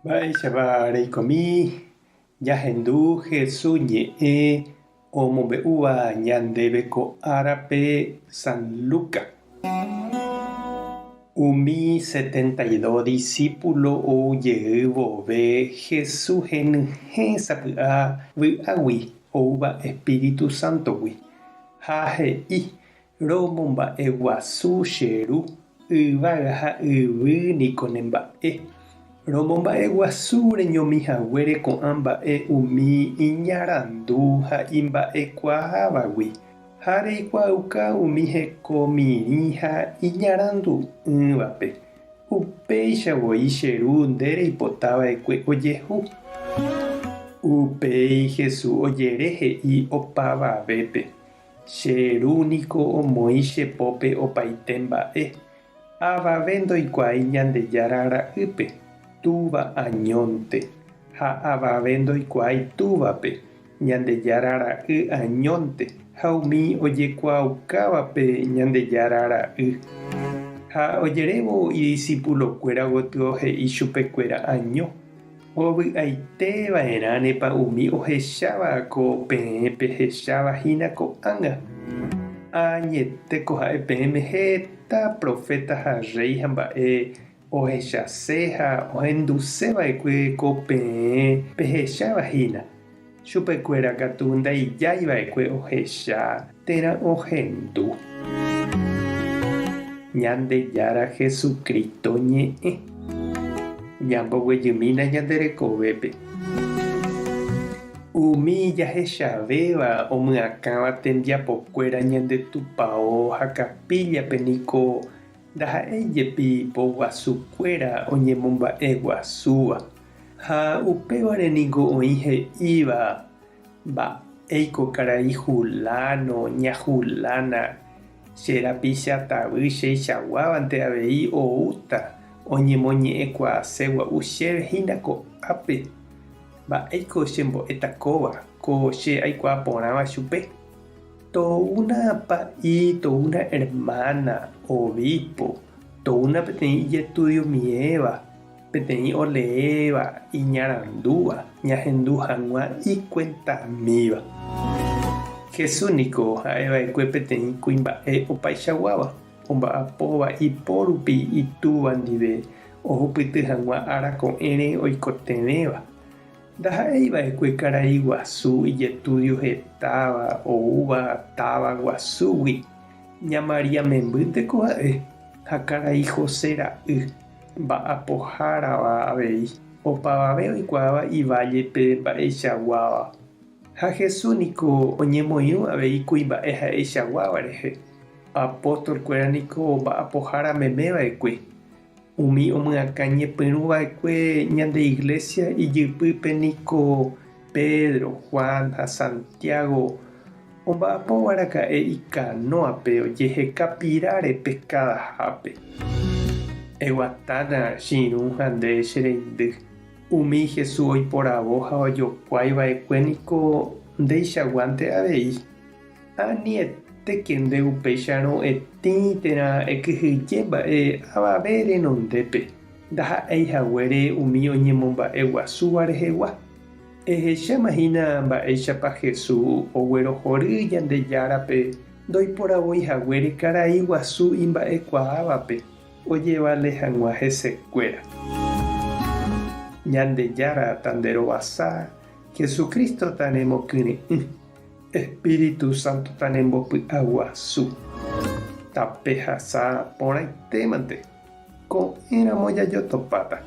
Mba'éichapa reikomi jahendu Jesús ñe'ẽ omombe'úva ñandéve ko árape San Lucas? Umi 72 disípulo ou jey vove Jesús henyhẽ sapy'a vy'águi oúva Espíritu Sántogui, ha he'i, Romomba'eguasu che Ru, yvága ha yvy niko ne mba'e. Romomba'eguasu reñomi haguére ko'ã mba'e umi iñarandu ha imba'ekuaávagui, ha reikuaauka umi heko mirĩ ha iñarandu'ỹvape. Upéicha voi che Ru nde reipota va'ekue ojehu. Upéi Jesús ojere he'i opavavépe. Che Ru niko omoĩ che pópe opaite mba'e, avave ndoikuaái Ñandejára Ra'ýpe, Túva añónte, ha avave ndoikuaái Túvape, Ñandejára Ra'y añónte, ha umi ojekuaaukávape Ñandejára Ra'y. Ha ojerévo idisipulokuéra gotyo he'i chupekuéra año. Ovy'aite va'erãnepa umi ohecháva ko peẽ pehecháva hína ko'ág̃a? Añetéko ha'e peẽme heta proféta ha rréi ha mba'e ohechase ha ohenduse va'ekue ko peẽ pehecháva hína. Chupekuéra katu ndaijái va'ekue ohecha térã ohendu. Ñandejára Jesucristo ñe'ẽ. Ñamboguejymína ñande rekovépe. Umi jahechavéva omyakãva tembiapokuéra ñande tupao ha capilla-pe niko ndaha'éi jepi poguasukuéra oñemomba'eguasúva. Ha upévare niko oĩ he'íva, Mba'éiko karai Juláno, ña Julána, che rapicha tavy cheichaguávante avei oúta oñemoñe'ẽkuaase gua'u chéve hína ko'ápe. Mba'éiko chembo'éta kóva, ko che aikuaa porãva chupe? Toúna pa'i, toúna hermana, obispo, toúna peteĩ ijestudio miéva. Peteĩ oleéva iñarandúva ñahendu hag̃ua ikuentamíva. Jesús niko ha'eva'ekue peteĩ kuimba'e opaichaguáva, omba'apóva ipo rupi Itúva ndive ohupyty hag̃ua ára ko'ẽre oikotevẽva. Ndaha'eiva'ekue karai guasu ijetúdio hetáva oúva táva guasúgui, ña María membýnteko ha'e ha karai José ra'y. Mba'apohárava avei, opavave oikuaáva ivállepe mba'eichaguáva. Ha Jesús niko oñemoirũ avei kuimba'e ha'eichaguáva rehe. Apóstol-kuéra niko mba'apohára meme va'ekue. Umi omyakã ñepyrũ va'ekue ñande Iglesia ijypýpe niko Pedro, Juan ha Santiago omba'apóva raka'e ikanóape ojeheka piráre peskadahápe. Eguatána che irũ ha nde che reindy. Umi Jesús oiporavo ha ojokuái va'ekue niko ndeichaguánte avei. Anietéke nde upéicharõ etĩ térã ekyhyje mba'e avave renondépe, ndaha'éi haguére umi oñemomba'e guasúva rehegua. Ehecháma hína mba'éichapa Jesús oguerohory Ñandejárape ndoiporavói haguére karai guasu imba'ekuaávape ojevale hag̃ua hesekuéra. Ñandejára tanderovasa, Jesucristo tanemokyre'ỹ. Espíritu Santo tanembopy'aguasu. Tapehasa porãitémante. Ko'ẽramo jajotopáta.